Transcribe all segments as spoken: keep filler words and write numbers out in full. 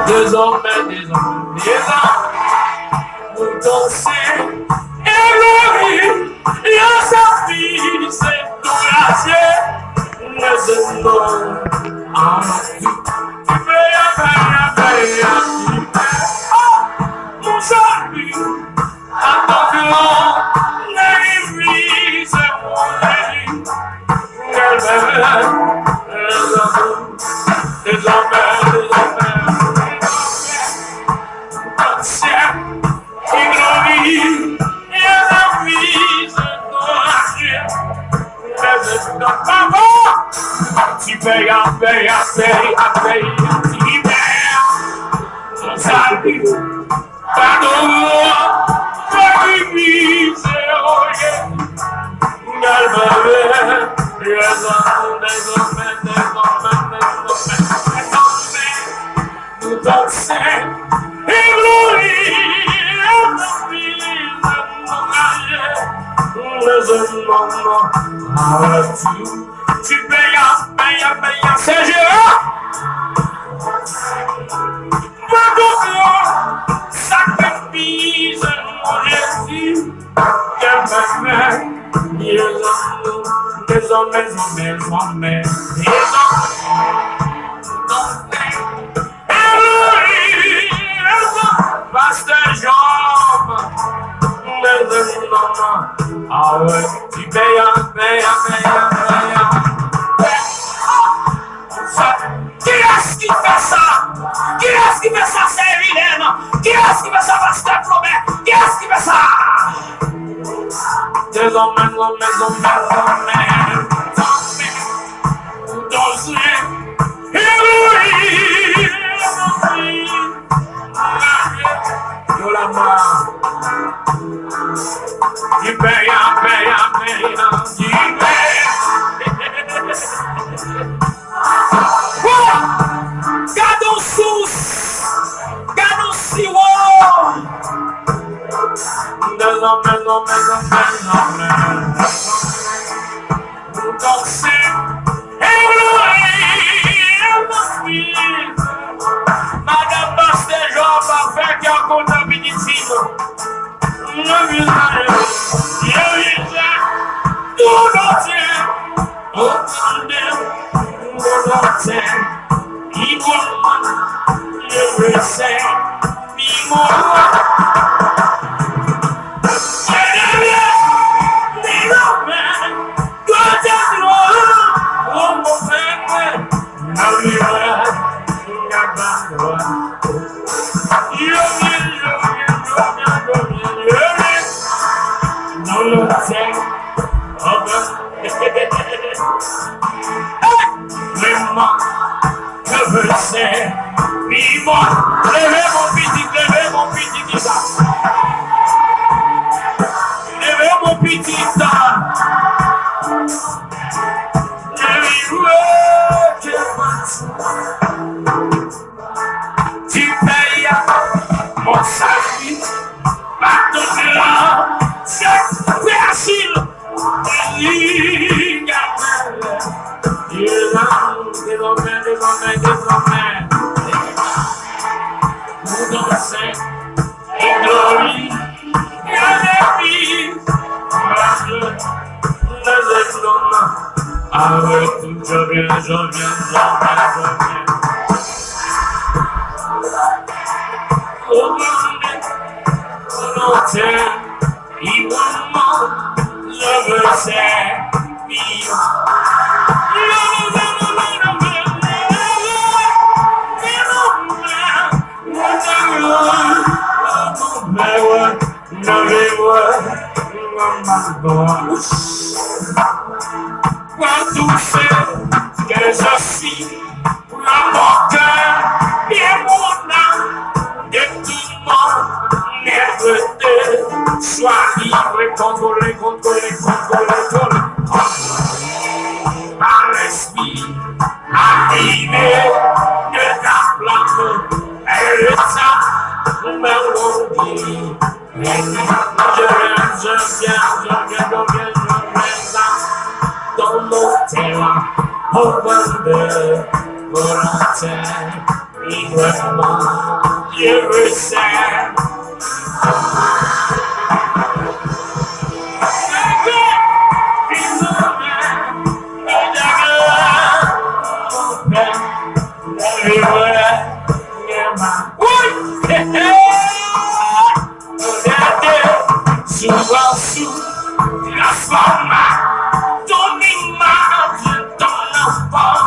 Dezòmè, dezòmè, dezòmè, nou danse, eloyi, yo sa fi, se tou lase, mwen se non, a, ti, ti, pe, ya, pe, ya, pe, ya, ti, pe, oh, nou sa fi. Atanke w nan legliz, dezòmè, dezòmè, dezòmè, atanke w nan legliz, papa, ti pè, a pè, a pè, a pè, ti pè, sa li. Padon, Bondye, se oye. Dezòmè, dezòmè, dezòmè, dezòmè, dezòmè, nou danse, e glori, e glori, dezòmè, ti pè, ya, pè, ya, pè, ya, se Jera. Mwen konprann sa k fè pizan mwen Jezi. Kè mwen fè, dezòmè, dezòmè, dezòmè, dezòmè. Pastè Job, dezòmè, awe, ti pè, ya, pè, ya, pè, ya, pè, ya. Kiyès ki fè sa? Kiyès ki fè sa, sè Evilèn? Kiyès ki fè sa, pastè Flobè? Kiyès ki fè sa? Dezòmè, dezòmè, dezòmè, dezòmè, dezòmè, yo la ma. Di pè, ya, pè, ya, pè, ya, di pè. Woo! Gade yon sous! Gade yon siwo! Dezòmè, dezòmè, dezòmè, dezòmè. Nou danse. E glori, e glori. Madanm pastè Job ap fè kè kontan pitit fi nou. Yo vin la, yo vin la. Tout entier, entendez, tout entier. Igual, le verse, mi amor. Leve mon pitit, leve mon pitit, leve sa. Leve mon pitit. Leve, ti pè, ya, mon sali, pa tonbe la, se fasil. Li gade. Dezòmè, dezòmè, dezòmè, dezòmè. Nou danse, e glori, e glori. Avèk tout jovyen, jovyen, jovyen, jovyen. Ou mande, ou non, tè. Igualman, je veux servir. Prends tout ce que je suis. Prends mon cœur et mon âme, de tout mon être, sois libre, contrôlé, contrôlé, contrôlé, contrôlé par l'esprit, animé de ta flamme, et le sang mélodie. Je viens, je viens, je viens, je viens, je viens, ton autel, au vol de volontaire. Li vrèman malere sa. Sou, sou, transfòme ton imaj, ton enfant,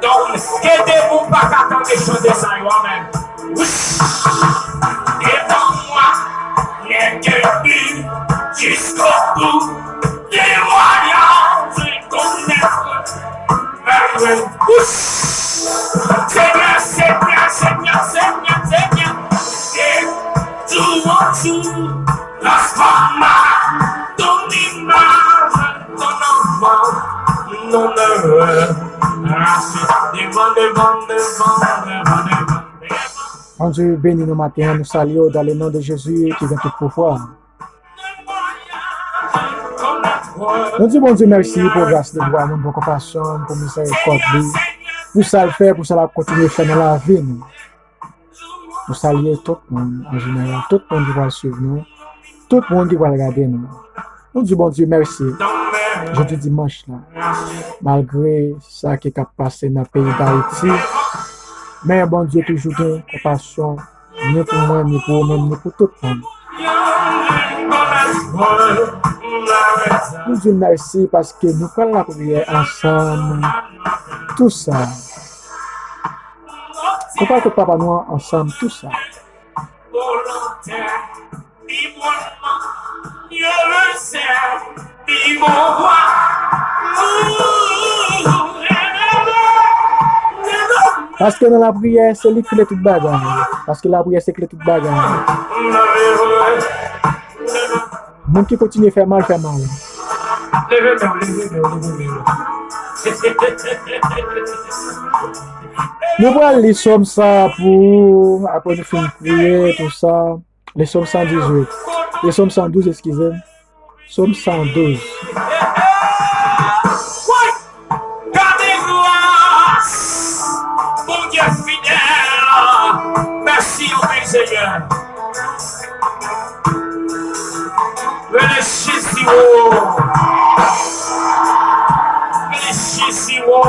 ton. Gen de moun pa ka tande chante sa yo, amèn. Devant moi, les début jusqu'au bout, témoignage qu'on est. Senyè, Senyè, Senyè, Senyè, Senyè, e tou an tou, transfòme ton imaj, ton enfant, ton heureux. Devan, devan, devan, devan, devan, devan. Bondye beni nou maten an, nou salye w dans le nom de Jésus ki gen tout pouvwa. Nou di Bondye mèsi pou gras li, pou amou l, pou konpasyon l, pou mizèrikòd li, pou sa l fè, pou sa l ap kontinye fè nan lavi nou. Nou salye tout moun an jeneral, tout moun ki pral swiv nou, tout moun ki pral gade nou. Nou di Bondye mèsi jodi dimanch la, malgre sa ki k ap pase nan peyi Dayiti, men Bondye toujou gen konpasyon ni pou mwen, ni pou ou menm, ni pou tout moun. Nou di l mèsi paske nou pral lapriyè ansanm tou sa. Nou pral kot Papa nou an ansanm tou sa. Paske nan lapriyè, se li k kle tout bagay. Paske lapriyè se kle tout bagay. Moun ki kontinye fè mal, fè mal. Nou pral li sòm sa pou ou, apre nou fin priye, tou sa. Le Sòm san dizuit. Le Sòm san douz, eskize m. Sòm san douz. Gade gras Bondye fidèl. Mèsi anpil, Senyè. Rele Jezi wo. Rele Jezi wo.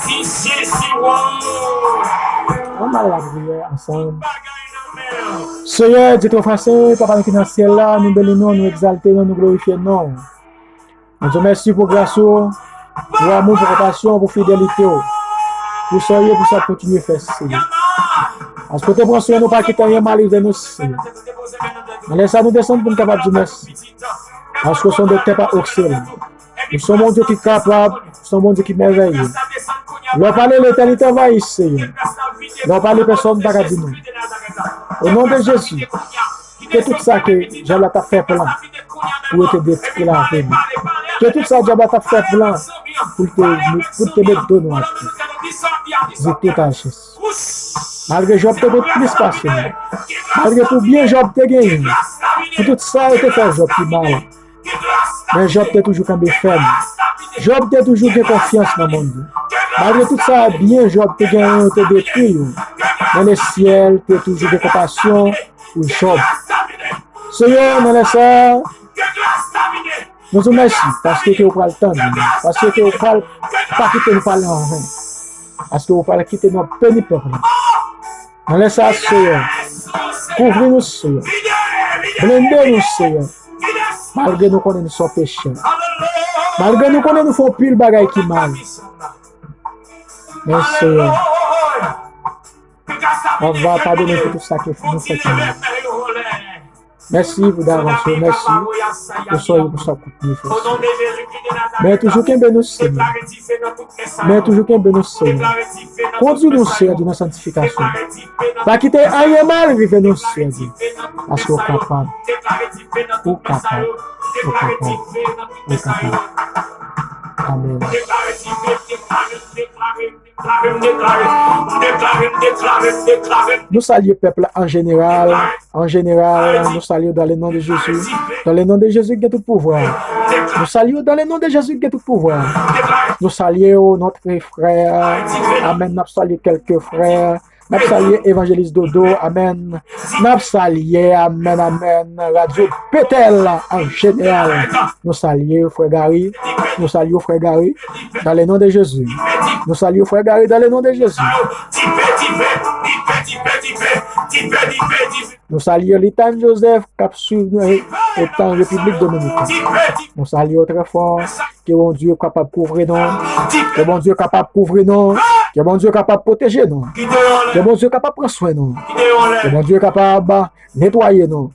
Di Jezi wo. Ann al lapriyè ansanm. Senyè, Dye twò fwasen, Papa nou ki nan syèl la, nou beni non w, nou egzalte non w, nou glorifye non w. Nou di w mèsi pou gras ou, pou amou, pou konpasyon, pou fidelite w, pou sa w ye, pou sa w ap kontinye fè, Senyè. Paske w te pran swen nou, pa kite anyen mal rive nou, Senyè. Nan lè sa, nou desann pou n kapab di w mèsi. Paske w se yon doktè pa okselan. Ou se yon Bondye ki kapab, ou se yon Bondye ki mèvèye. Lè w pale, letènite anvayi, Senyè. Lè w pale, pèsonn pa ka di non. O non de Jezi, ke tout sa ke dyab la t ap fè plan pou yo te detwi lavi nou, ke tout sa dyab la t ap fè plan pou l te, pou l te met do nou atè, di tout a Jezi. Malgre Jòb te gen plis pase nou, malgre pou byen Jòb te genyen, pou tout sa yo te fè Jòb ki mal, men Jòb te toujou kenbe fèm. Jòb te toujou gen konfyans nan Bondye. Malgre tout sa byen Jòb te genyen yo te detwi yo, men lesyèl te toujou gen konpasyon pou Jòb. Senyè, nan lè sa a, nou di w mèsi paske ke w pral tande nou, paske ke w pral pa kite nou pale anven, paske w pral kite nou ap beni pèp la. Nan lè sa a, Senyè, kouvri nou, Senyè. Blende nou, Senyè. Malgre nou konnen nou se yon pechè. Malgre nou konnen nou fè yon pil bagay ki mal. Men, Senyè, w ap padone pou tout sa ke nou fè ki mal. Mèsi pou davans yo, mèsi pou sa w ye, pou sa w kontinye fè, Senyè. Men toujou kenbe nou, Senyè. Men toujou kenbe nou, Senyè. Kondui nou, Senyè, nan santifikasyon. Pa kite anyen mal rive nou, Senyè. Paske w kapab. Ou kapab. Ou kapab. Ou kapab. Amèn. Nou salye pèp la an jeneral, an jeneral, nou salye w dans le nom de Jésus. Dans le nom de Jésus ki gen tout pouvwa. Nou salye w dans le nom de Jésus ki gen tout pouvwa. Nou salye w, notre frè. Amèn. N ap salye kèlke frè. N ap salye Evanjelis Dodo. Amèn. N ap salye, amèn, amèn, Radyo Betèl an jeneral. Nou salye frè Gary. Nou salye frè Gary. Dans le nom de Jésus. Nou salye frè Gary dans le nom de Jésus. Nou salye Litane Joseph k ap swiv nou etan Repiblik Dominikèn. Nou salye w trè fò. Ke Bondye kapab kouvri nou. Ke Bondye kapab kouvri nou. Ke Bondye kapab pwoteje nou. Ke Bondye kapab pran swen nou. Ke Bondye kapab netwaye nou.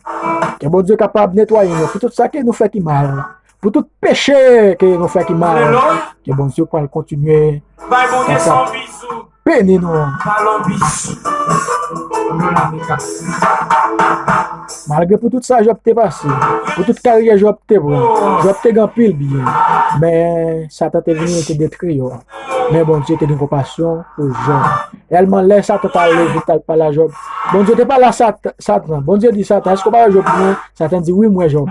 Ke Bondye kapab netwaye nou pou tout sa ke nou fè ki mal. Pou tout peche ke nou fè ki mal. Ke Bondye pral kontinye kapab beni nou. Malgre pou tout sa Jòb te pase, pou tout karyè Jòb te pran, Jòb te gen anpil byen. Men Satan te vini, li te detwi yo. Men Bondye te gen konpasyon pou Jòb. Tèlman lè Satan t al leve, t al pale a Jòb, Bondye te pale a Sat-, Satan. Bondye di Satan, èske w pa wè Jòb mwen? Satan di, wi, m wè Jòb.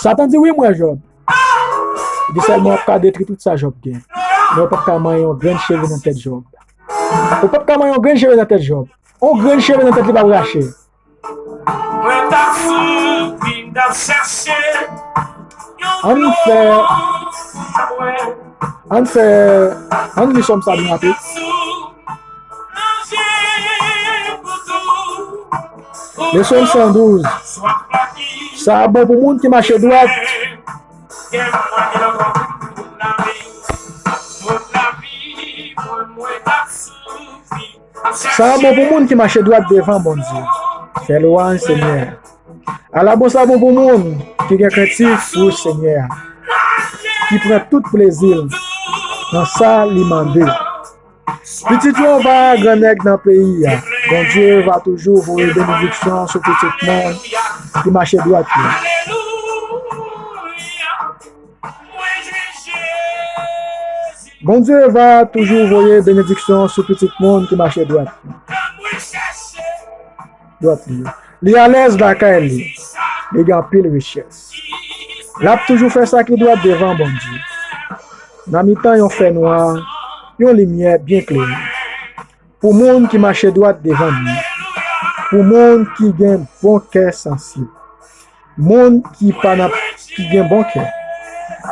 Satan di, wi, m wè Jòb. Li di sèlman w ap ka detwi tout sa Jòb gen. Men w p ap ka manyen yon grenn cheve nan tèt Jòb. W p ap ka manyen yon grenn cheve nan tèt Jòb. Yon grenn cheve nan tèt li p ap rache. Mwen t ap soufri, m t ap chache yon Ann fè, ann fè, ann li Sòm sa byen rapid. Le Sòm san douz. Sa a bon pou moun ki mache dwat. Sa a bon pou moun ki mache dwat devan Bondye. Fè lwanj Senyè a. Ala bon sa bon pou moun ki gen krentif pou Senyè a, ki pran tout plezi l nan sa li mande. Pitit yo va grannèg nan peyi a. Bondye va toujou voye benediksyon sou pitit moun ki mache dwat yo. Bondye va toujou voye benediksyon sou pitit moun ki mache dwat. Dwat li. Li alèz lakay li. Li gen anpil richès. L ap toujou fè sa ki dwat devan Bondye. Nan mitan yon fènwa, yon limyè byen klere. Pou moun ki mache dwat devan li. Pou moun ki gen bon kè sansib. Moun ki pa nan, ki gen bon kè,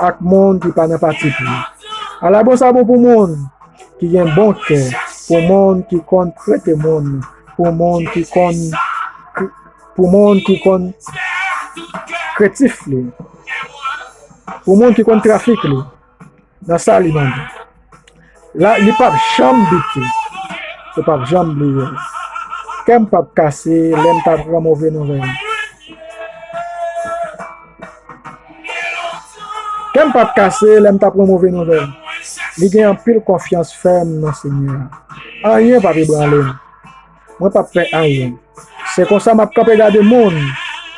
ak moun ki pa nan pati pri. Ala bon sa bon pou moun ki gen bon kè, pou moun ki konn prete moun, pou moun ki konn kr-, pou moun ki konn krentif li, pou moun ki konn trafik li. Nan sa li mande. La, li p ap janm bite. Li p ap janm bliye. Kè m p ap kase lè m t ap pran move nouvèl. Kè m p ap kase lè m t ap pran move nouvèl. Li gen anpil konfyans fèm nan Senyè a. Anyen p ap ebranle m. Mwen p ap pè anyen. Se konsa m ap kanpe gade moun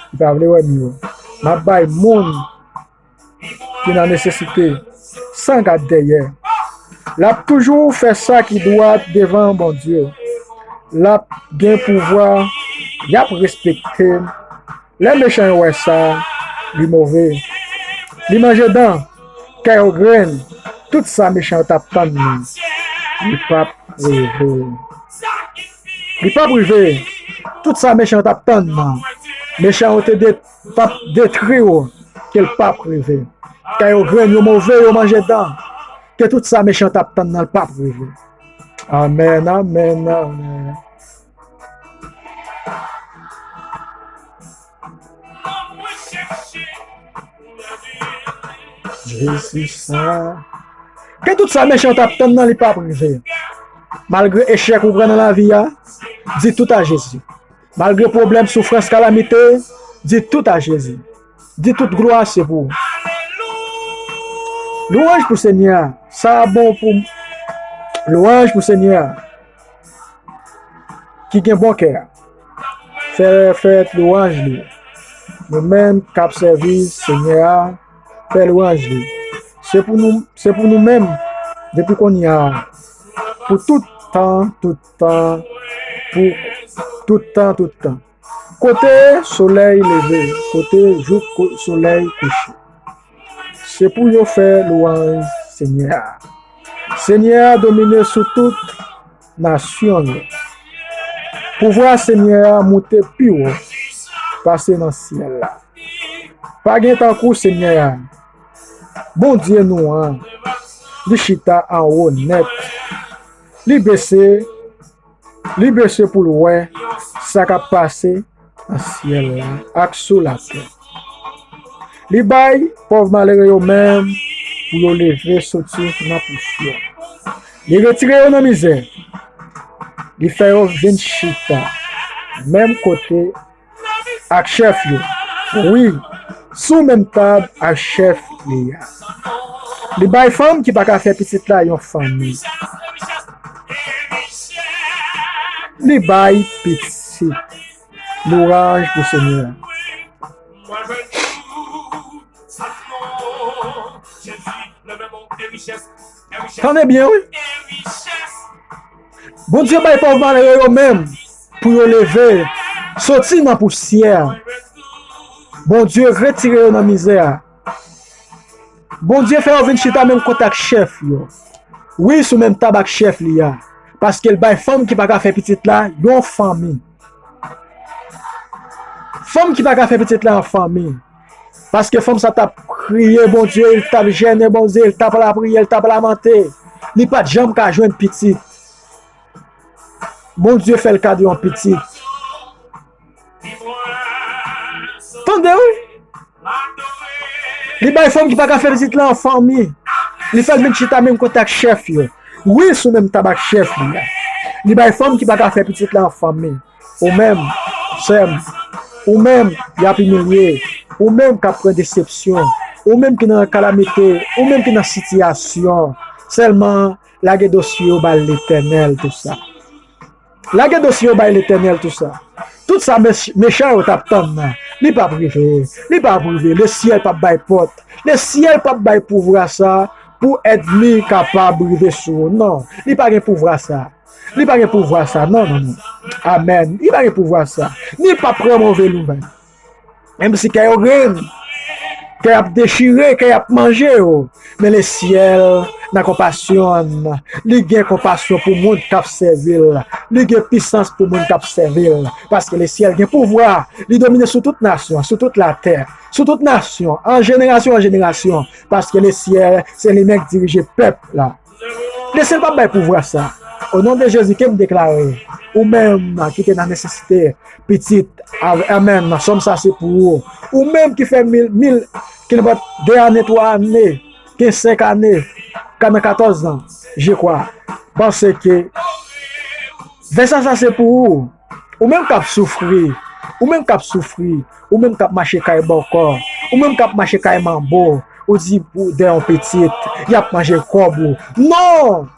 ki pa vle wè m yo. M ap bay moun ki nan nesesite, san gad dèyè. L ap toujou fè sa ki dwat devan Bondye. L ap gen pouvwa, y ap respekte l. Lè mechan yo wè sa, li move. Li manje dan, kè yo grenn, tout sa mechan yo t ap tann nan. Li p ap rive. Li p ap rive. Tout sa mechan yo t ap tann nan. Mechan yo te de-, t ap detwi w, ke l p ap rive. Kè yo grenn, yo move, yo manje dan. Ke tout sa mechan t ap tann nan, l p ap rive. Amèn, amèn, amèn. Jezi sa. Ke tout sa mechan t ap tann nan, li p ap rive. Malgre echèk ou pran nan lavi a, di tout a Jezi. Malgre pwoblèm, soufrans, kalamite, di tout a Jezi. Di tout glwa se pou ou. Lwanj pou Senyè a. Sa a bon pou lwanj pou Senyè a. Ki gen bon kè a. Fè fèt lwanj li. Nou menm k ap sèvi Senyè a, fè lwanj li. Se pou nou, se pou nou menm, depi kounye a, pou tout tan, tout tan, pou tout tan, tout tan. Kote solèy leve, kote jouk ko-, solèy kouche. Se pou yo fè lwanj Senyè a. Senyè a domine sou tout nasyon yo. Pouvwa Senyè a moute pi wo pase nan syèl la. Pa gen tankou Senyè a, Bondye nou an. Li chita anwo nèt. Li bese, li bese pou l wè sa k ap pase nan syèl la ak sou latè. Li bay pòv malere yo menm pou yo leve soti nan pousyè. Li retire yo nan mizè. Li fè yo vin chita menm kote ak chèf yo. Wi, sou menm tab ak chèf li a. Li bay fanm ki pa ka fè pitit la yon fanmi. Li bay pitit. Louanj pou Senyè a. Tande byen, wi. Bondye bay pòv malere yo menm pou yo leve, soti nan pousyè. Bondye retire yo nan mizè a. Bondye fè yo vin chita menm kote ak chèf yo. Wi, sou menm tab ak chèf li a. Paske l bay fanm ki pa ka fè pitit la yon fanmi. Fanm ki pa ka fè pitit la yon fanmi. Paske fanm sa t ap kriye Bondye, li t ap jène Bondye, li t ap lapriyè, li t ap lamante. Li pa t janm ka jwenn pitit. Bondye fè l kado yon pitit. Tande, wi. Li bay fanm ki pa ka fè pitit la yon fanmi. Li fè l vin chita menm kote ak chèf yo. Wi, sou menm tab ak chèf li a. Li bay fanm ki pa ka fè pitit la yon fanmi. Ou menm, sè m, ou menm, y ap imilye. Ou menm k ap pran desepsyon. Ou menm ki nan kalamite. Ou menm ki nan sitiyasyon. Sèlman, lage dosye yo bay Letènèl tou sa. Lage dosye yo bay Letènèl tou sa. Tout sa mech- mechan yo t ap tann nan, li p ap rive. Li p ap rive. Lesyèl p ap bay pòt. Lesyèl p ap bay pouvwa sa pou ènmi kapab rive sou ou. Non, li pa gen pouvwa sa. Li pa gen pouvwa sa. Non, non, non. Amèn. Li pa gen pouvwa sa. Li p ap pran move nouvèl. Menm si kè yo grenn, kè y ap dechire, kè y ap manje yo. Men lesyèl nan konpasyon l, li gen konpasyon pou moun k ap sèvi l. Li gen pisans pou moun k ap sèvi l. Paske lesyèl gen pouvwa, li domine sou tout nasyon, sou tout latè, sou tout nasyon, an jenerasyon an jenerasyon. Paske lesyèl, se li menm k dirije pèp la. Lesyèl p ap bay pouvwa sa. O non de Jezi, ke m deklare, ou menm ki te nan nesesite, pitit, a- amèn, sòm sa se pou ou. Ou menm ki fè mil, mil, ki nenpòt de ane, twa ane, gen senk ane, ka nan katòz an, je kwa. Panse ke vèsè sa se pou ou. Ou menm k ap soufri, ou menm k ap soufri, ou menm k ap mache kay bòkò, ou menm k ap mache kay manbo, ou di pou dèyè yon pitit, y ap manje kòb ou. Non!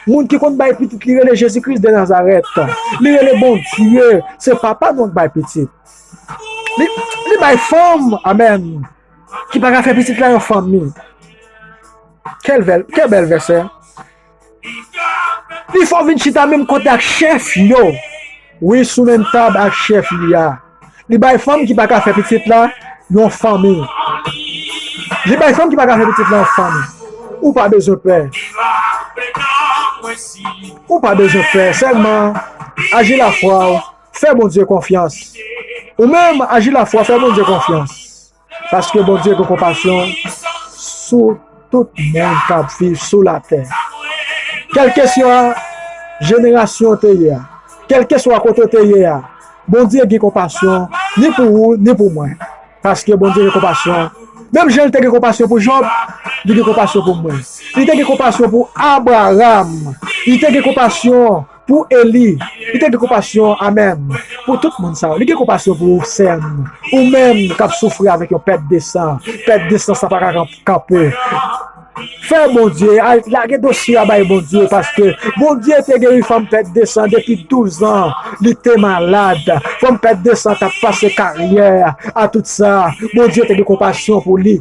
Moun ki konn bay pitit li rele Jezi Kris de Nazarèt. Li rele Bondye, se papa nou k bay pitit. Li, li bay fanm, amèn, ki pa ka fè pitit la yon fanmi. Kèl bèl, kèl bèl vèsè. Li fè w vin chita menm kote ak chèf yo. Wi, sou menm tab ak chèf li a. Li bay fanm ki pa ka fè pitit la yon fanmi. Li bay fanm ki pa ka fè pitit la yon fanmi. Ou pa bezwen pè. Ou pa bezwen pè. Sèlman, aji lafwa w. Fè Bondye konfyans. Ou menm, aji lafwa, fè Bondye konfyans. Paske Bondye gen konpasyon sou tout moun k ap viv sou latè. Kèlkeswa jenerasyon w te ye a, kèlkeswa kote w te ye a, Bondye gen konpasyon ni pou ou, ni pou mwen. Paske Bondye gen konpasyon. Menm jan li te gen konpasyon pou Jòb, li gen konpasyon pou mwen. Li te gen konpasyon pou Abraram. Li te gen konpasyon pou Eli. Li te gen konpasyon, amèn, pou tout moun sa yo. Li gen konpasyon pou ou, sè m. Ou menm k ap soufri avèk yon pèt de san. Pèt de san sa pa ka kan- kanpe. Fè Bondye, al lage dosye a bay Bondye, paske Bondye te geri fanm pèt de san depi douz an. Li te malad. Fanm pèt de san t ap pase karyè a tout sa. Bondye te gen konpasyon pou li.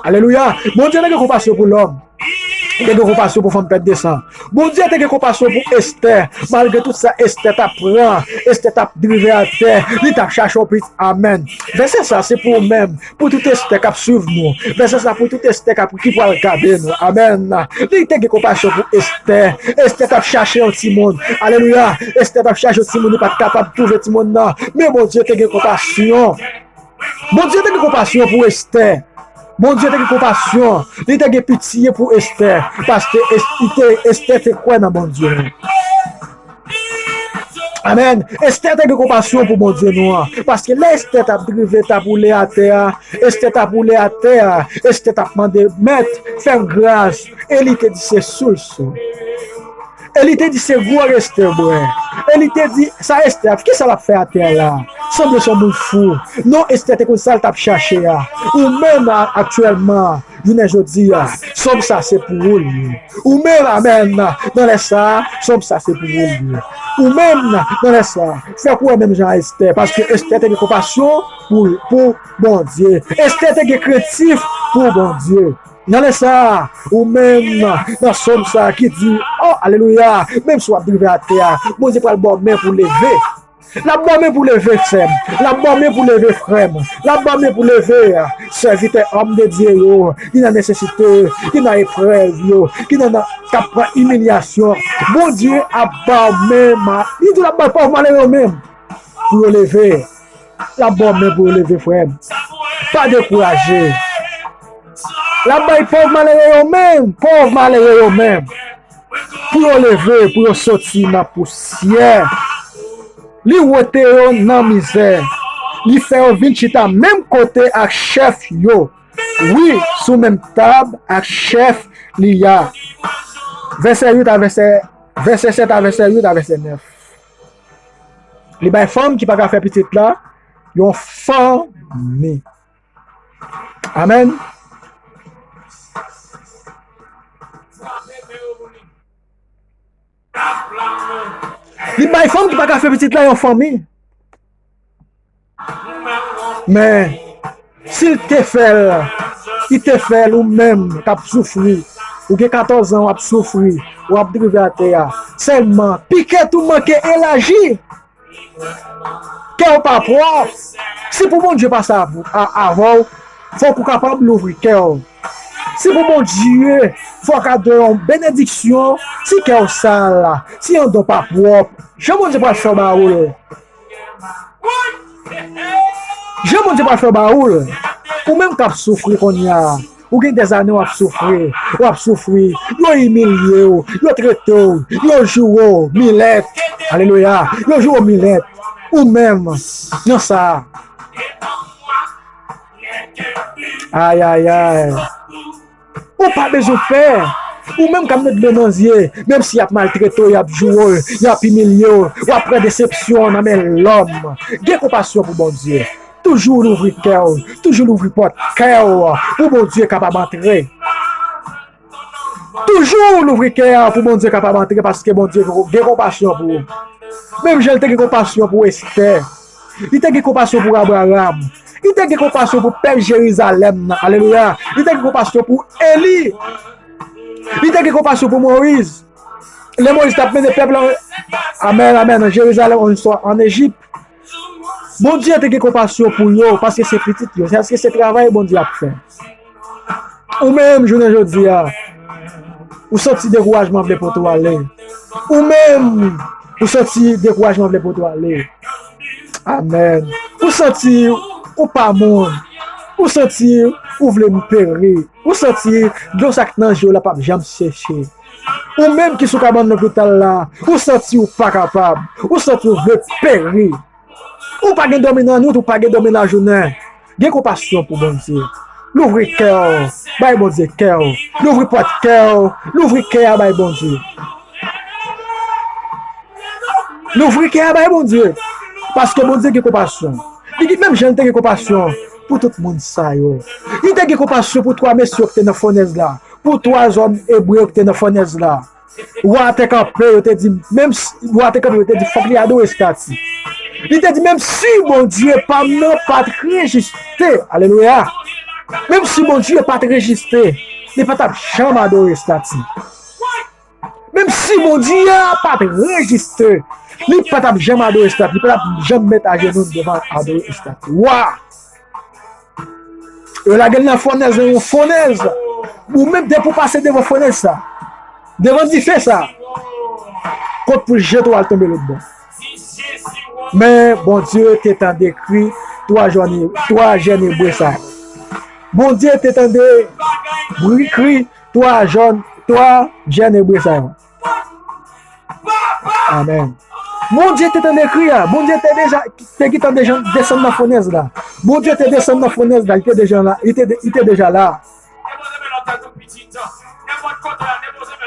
Alelouya. Bondye te gen konpasyon pou lòm. te gen konpasyon pou fanm pèt de san. Bondye te gen konpasyon pou Estè. Malgre tout sa Estè t ap pran, Estè t ap drive atè, li t ap chache yon pitit. Amèn. Vèsè sa se pou ou menm, pou tout Estè k ap swiv nou. Vèsè sa pou tout Estè k ap, ki pral gade nou. Amèn. Li te gen konpasyon pou Estè. Estè t ap chache yon timoun. Alelouya. Estè t ap chache yon timoun, li pa t kapab twouve timoun nan. Men Bondye te gen konpasyon. Bondye te gen konpasyon pou Estè. Bondye te gen konpasyon. Li te gen pitye pou Estè. Paske Es-, li te, Estè te kwè nan Bondye nou. Amèn. Estè te gen konpasyon pou Bondye nou an. Paske lè Estè t ap drive, t ap woule atè a, Estè t ap woule atè a, Estè t ap mande, Mèt, fè m gras. E li te di, Se sous ou. E li te di, Se gwòg Estè bwè. E li te di, Sa Estè ap, kisa l ap fè atè a la? Sanble se yon moun fou. Non, Estè te konn sa l t ap chache a. Ou menm a, aktyèlman, jounen jodi a, sòm sa se pou ou li ye. Ou menm, amèn, nan lè sa a, sòm sa se pou ou li ye. Ou menm, nan lè sa a, fè kouwè menm jan a Estè, paske Estè te gen konpasyon pou, pou Bondye. Estè te gen krentif pou Bondye. Nan lè sa a, ou menm, nan sòm sa a ki di, o, alelouya, menm si w ap drive atè a, Bondye pral ba w men pou leve. L ap ba w men pou leve sè m. L ap ba w men pou leve frè m. L ap ba w men pou leve sèvitè òm de Dye yo ki nan nesesite, ki nan eprèv yo, ki nan, nan, k ap pran imilyasyon. Bondye ap ba w men, ma-, li di l ap ba pòv malere yo men pou yo leve. L ap ba w men pou yo leve, frè m. Pa dekouraje. L ap bay pòv malere yo men, pòv malere yo men, pou yo leve, pou yo soti nan pousyè. Li wote yo nan mizè. Li fè yo vin chita menm kote ak chèf yo. Wi, sou menm tab ak chèf li a. Vèsè uit a vèsè, vèsè sèt a vèsè uit a vèsè nèf. Li bay fanm ki pa ka fè pitit la yon fanmi. Amèn. Li bay fanm ki pa ka fè pitit la yon fanmi. Men, si l te fè l, li te fè l ou menm k ap soufri. Ou gen katòz an, w ap soufri, w ap drive atè a. Sèlman, pike tou manke elaji. Kè w pa pwòp. Si pou Bondye pase av-, a-, avè w, fòk ou kapab louvri kè w. Si pou Bondye, fòk adore yon benediksyon, si kè w sal, si anndan w pa pwòp, jan Bondye pral fè ba ou l? Jan Bondye pral fè ba ou l? Ou menm k ap soufri kounye a, ou gen dèzane w ap soufri, w ap soufri, yo imilye w, yo trete w, yo joure w milèt. Alelouya. Yo joure w milèt. Ou menm, nan sa. Ayayay. Ou pa bezwen pè. Ou menm k ap met dlo nan zye, menm si y ap maltrete w, y ap joure w, y ap imilye w, w ap pran desepsyon nan men lòm. Gen konpasyon pou Bondye. Toujou louvri kè w, toujou louvri pòt kè w pou Bondye kapab antre. Toujou louvri kè a pou Bondye kapab antre, paske Bondye gen konpasyon pou ou. Menm jan l te gen konpasyon pou Estè, li te gen konpasyon pou Abraram, li te gen konpasyon pou pèp Jerizalèm nan. Alelouya! Li te gen konpasyon pou Eli. Li te gen konpasyon pou Moyiz. Lè Moyiz t ap mennen pèp la, amèn, amèn, an Jerizalèm, an, an Ejip. Bondye te gen konpasyon pou yo, paske se pitit yo, paske se travay Bondye ap fè. Ou menm, jounen jodi a, ou santi dekourajman vle pote w ale. Ou menm, ou santi dekourajman vle pote w ale. Amèn. Ou santi ou pa moun. Ou santi ou vle peri. Ou santi dlo sa k nan je w la p ap janm seche. Ou menm ki sou kabann lopital la, ou santi ou pa kapab. Ou santi ou vle peri. Ou pa gen dòmi nan nwit, ou pa gen dòmi lajounen. Gen konpasyon pou Bondye. Louvri kè w, bay Bondye kè w. Louvri pòt kè w, louvri kè a bay Bondye. Louvri kè a bay Bondye. Paske Bondye gen konpasyon. Li gen menm jan li te gen konpasyon pou tout moun sa yo. Li te gen konpasyon pou twa mesye yo ki te nan fònèz la, pou twa zòm ebre yo ki te nan fònèz la. Wa a te kanpe, yo te di, menm si, wa a te kanpe, yo te di, fòk li adore estati. Li te di, menm si Bondye pa m nan pa t rejiste, alelouya, menm si Bondye pa t rejiste, Li pa t ap janm adore estati. Menm si Bondye a pa t rejiste, li pa t ap janm adore estati, li pa t ap janm met ajenou l devan adore estati. Wa! Yo lage l nan fònèz, nan yon fònèz. Ou menm, depi w pase devan fònèz sa, devan dife sa, kont pou l jete w al tonbe lòt bò. Men Bondye te tande kri twa jèn, twa jèn Ebre sa yo. Bondye te tande bri kri twa jèn, twa jèn Ebre sa yo. Amèn. Bondye te tande kri a. Bondye te deja, te gentan deja desann nan fònèz la. Bondye te desann nan fònèz la. Li te deja la. Li te, li te deja la.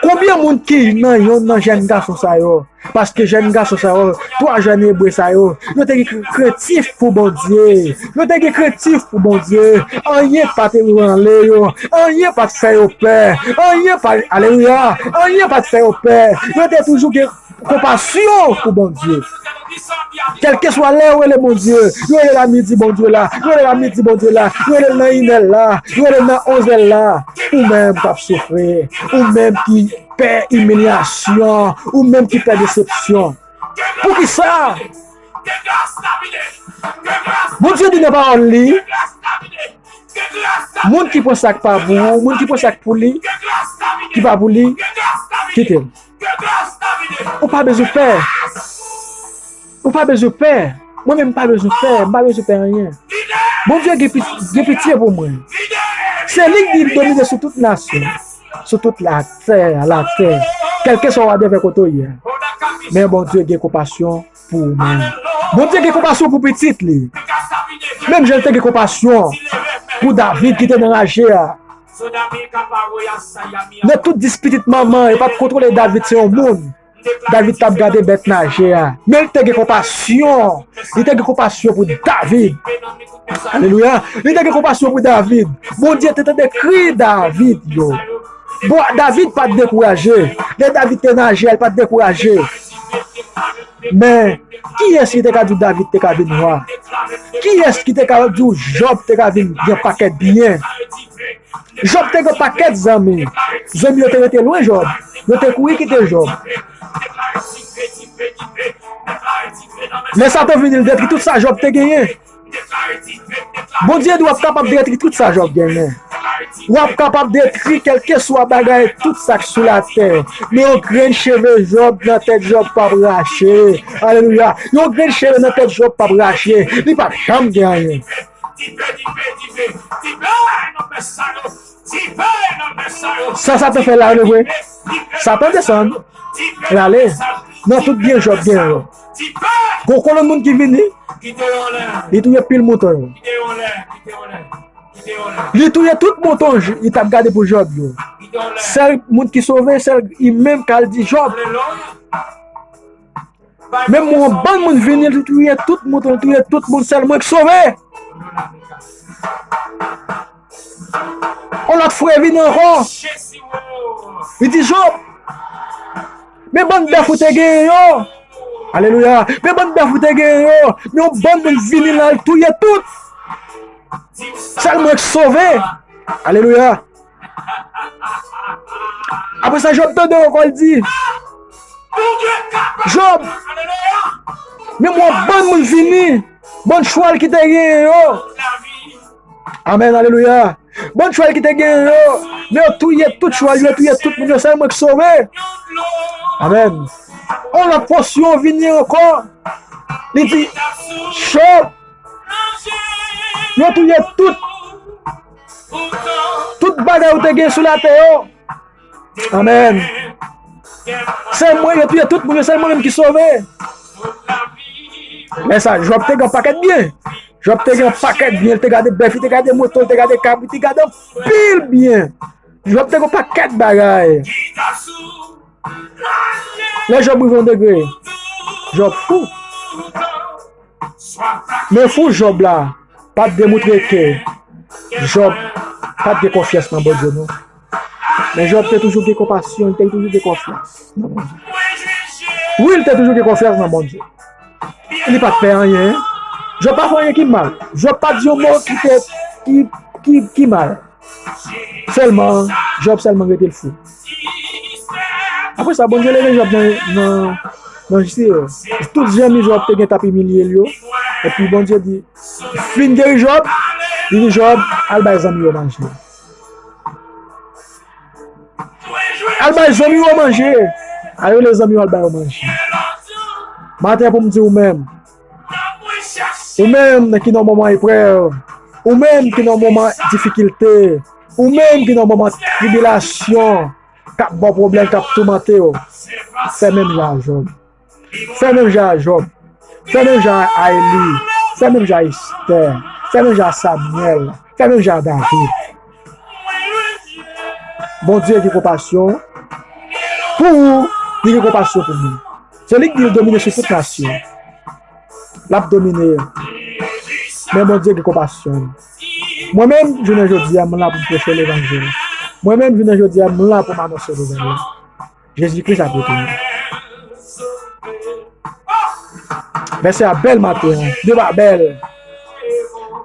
Konbyen moun ki nan yonn nan jèn gason sa yo? Paske jèn gason sa yo, twa jèn Ebre sa yo, yo te gen krentif pou Bondye. Yo te gen krentif pou Bondye. Anyen pa te branle yo. Anyen pa t fè yo pè. Anyen pa, alelouya. Anyen pa t fè yo pè. Yo te toujou gen konpasyon pou Bondye. Kèlkeswa lè yo rele Bondye, yo rele l a midi Bondye la, yo rele l a midi Bondye la, yo rele l nan inè la, yo rele l nan onzè la. Ou menm k ap soufri, ou menm ki pè imilyasyon, ou menm ki pè desepsyon. Poukisa? Bondye di nan pawòl li, moun ki pran sa k pa pou ou, moun ki pran sa k pou li, ki pa pou li, kite l. Ou pa bezwen pè. Ou pa bezwen pè. Mwen menm, m pa bezwen pè. M pa bezwen pè anyen. Bondye gen pi-, gen pitye pou mwen. Se li ki domine sou tout nasyon, sou tout latè, latè. Kèlkeswa w a devè kote w ye. Men Bondye gen konpasyon pou ou menm. Bondye gen konpasyon pou pitit li. Menm jan l te gen konpasyon pou David ki te nan raje a. Nan tout dis pitit manman, yo pa t kontwole David, se yon moun. David t ap gade bèt naje a. Men li te gen konpasyon. Li te gen konpasyon pou David. Alelouya. Li te gen konpasyon pou David. Bondye te tande kri David yo. Bon, David pa t dekouraje. Lè David te naje a, li pa t dekouraje. Men, kiyès ki te ka di w David te ka vin wa? Kiyès ki te ka di w Jòb te ka vin gen pakèt byen? Jòb te gen pakèt zanmi. Zanmi yo te rete lwen Jòb. Yo te kouri kite Jòb. Lè Satan vini, li detwi tout sa Jòb te genyen. Bondye di w ap kapab detwi tout sa Jòb genyen. W ap kapab detwi kèlkeswa bagay, tout sa k sou latè. Men yon grenn cheve Jòb nan tèt Jòb p ap rache. Alelouya. Yon grenn cheve nan tèt Jòb p ap rache. Li p ap janm gen anyen. Sa Satan fè la, nou vre? Satan desann, l ale nan tout byen Jòb gen yo. Gon kolonn moun ki vini, li touye pil mouton yo. Li touye tout mouton J-, li t ap gade pou Jòb yo. Sèl moun ki sove, sèl li menm k al di Jòb. Men yon bann moun vini, li touye tout mouton, li touye tout moun, sèl mwen k sove. Yon lòt frè vini ankò. Li di, Jòb, men bann bèf ou te genyen yo. Alelouya. Men bann bèf ou te genyen yo. Men yon bann moun vini la, li touye tout. Sèl mwen k sove. Alelouya. Apre sa, Jòb tande ankò, l di, Jòb, men yon bann moun vini, bann chwal ki te genyen yo. Amèn, alelouya. Bann chwal ki te genyen yo, men yo touye tout chwal yo, yo touye tout moun yo, sèl mwen k sove. Amèn. Yon lòt pòsyon vini ankò. Li di, Jòb, yo touye tout, tout bagay ou te gen sou latè yo. Amèn. Sèl mwen, yo touye tout moun yo, sèl mwen menm ki sove. Lè sa, Jòb te gen pakèt byen. Jòb te gen pakèt byen, li te gade bèf, li te gade mouton, li te gade kabrit, li te gade anpil byen. Jòb te gen pakèt bagay. Lè Jòb rive yon degre, Jòb fou. Men fou Jòb la pa t demontre ke Jòb pa t gen konfyans nan Bondye, non. Men Jòb te toujou gen konpasyon, li te toujou gen konfyans nan Bondye. Wi, li te toujou gen konfyans nan Bondye. Li pa t pè anyen. Jòb pa fè anyen ki mal. Jòb pa di yon mo ki te, ki, ki, ki mal. Sèlman, Jòb sèlman rete l fou. Apre sa, Bondye leve Jòb nan, nan, nan jistis. Tout zanmi Jòb te gen t ap imilye l yo. Epi Bondye di, fin geri Jòb, li di Jòb, al bay zanmi yo manje. Al bay zanmi yo manje. Al rele zanmi yo, al bay yo manje. Maten pou m di ou menm, ou menm ki nan moman eprèv, ou menm ki nan moman difikilte, ou menm ki nan moman tribilasyon, k ap ba w pwoblèm, k ap toumante w, fè menm jan a Jòb. Fè menm jan a Jòb. Fè menm jan a Eli. Fè menm jan a Estè. Fè menm jan a Samyèl. Fè menm jan a David. Bondye gen konpasyon pou ou, li gen konpasyon pou mwen. Se li ki domine sou tout nasyon. L ap domine. Men Bondye gen konpasyon. Mwen menm, jounen jodi a, m la pou m preche levanjil. Mwen menm, jounen jodi a, m la pou m anonse nouvèl la. Jezi Kris ap retounen. Vèsè a bèl maten an. Li pa bèl.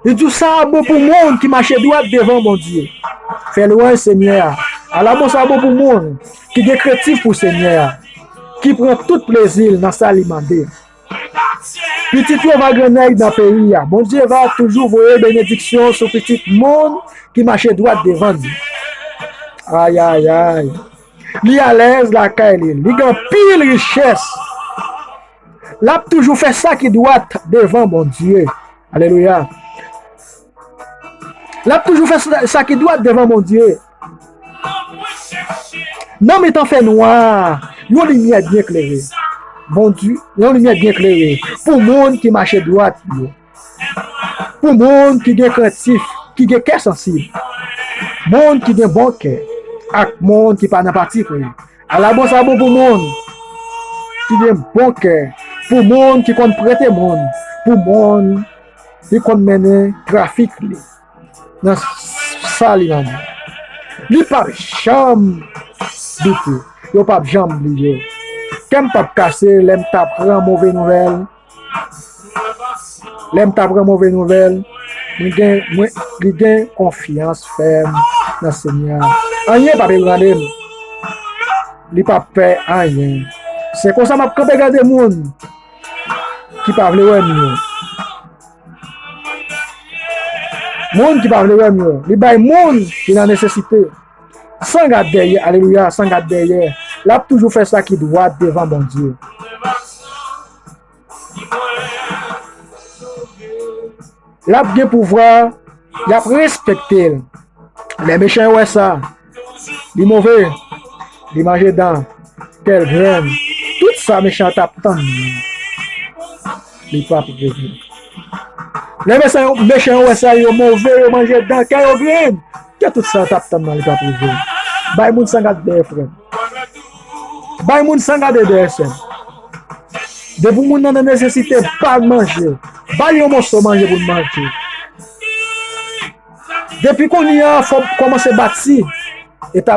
Li di, sa bon pou moun ki mache dwat devan Bondye. Fè lwanj Senyè a. Ala bon sa bon pou moun ki gen krentif pou Senyè a, ki pran tout plezi l nan sa li mande. Pitit yo va grannèg nan peyi a. Bondye va toujou voye benediksyon sou pitit moun ki mache dwat devan li. Ayayay. Li alèz lakay li. Li gen anpil richès. L ap toujou fè sa ki dwat devan Bondye. Alelouya. L ap toujou fè sa, sa ki dwat devan Bondye. Nan mitan fènwa a, yon limyè byen klere. Bondye, yon limyè byen klere pou moun ki mache dwat yo. Pou moun ki gen krentif, ki gen kè sansib. Moun ki gen bon kè, ak moun ki pa nan patipri. Ala bon sa bon pou moun ki gen bon kè, pou moun ki konn prete moun, pou moun ki konn mennen trafik li nan sa li renmen. Li p ap janm doute, yo p ap janm bliye. Kè m p ap kase lè m t ap pran move nouvèl. Lè m t ap pran move nouvèl, mwen gen, mwen, li gen konfyans fèm nan Senyè a. Anyen p ap ebranle m. Li p ap pè anyen. Se konsa m ap kanpe gade moun ki pa vle wè m yo. Moun ki pa vle wè m yo. Li bay moun ki nan nesesite. San gad dèyè, alelouya, san gad dèyè. L ap toujou fè sa ki dwat devan Bondye. L ap gen pouvwa, y ap respekte l. Lè mechan yo wè sa, li move, li manje dan, tèl grenn, tout sa mechan an t ap tann li, li p ap rive. Lè mechan yo, mechan yo wè sa, yo move, yo manje dan, kè yo grenn, kè tout sa yo t ap tann nan li p ap rive. Bay moun san gade dèyè, frè m. Bay moun san gade dèyè, sè m. Depi moun nan nan nesesite, ba l manje. Ba l yon moso manje pou l manje. Depi kounye a, fò w kòmanse bati eta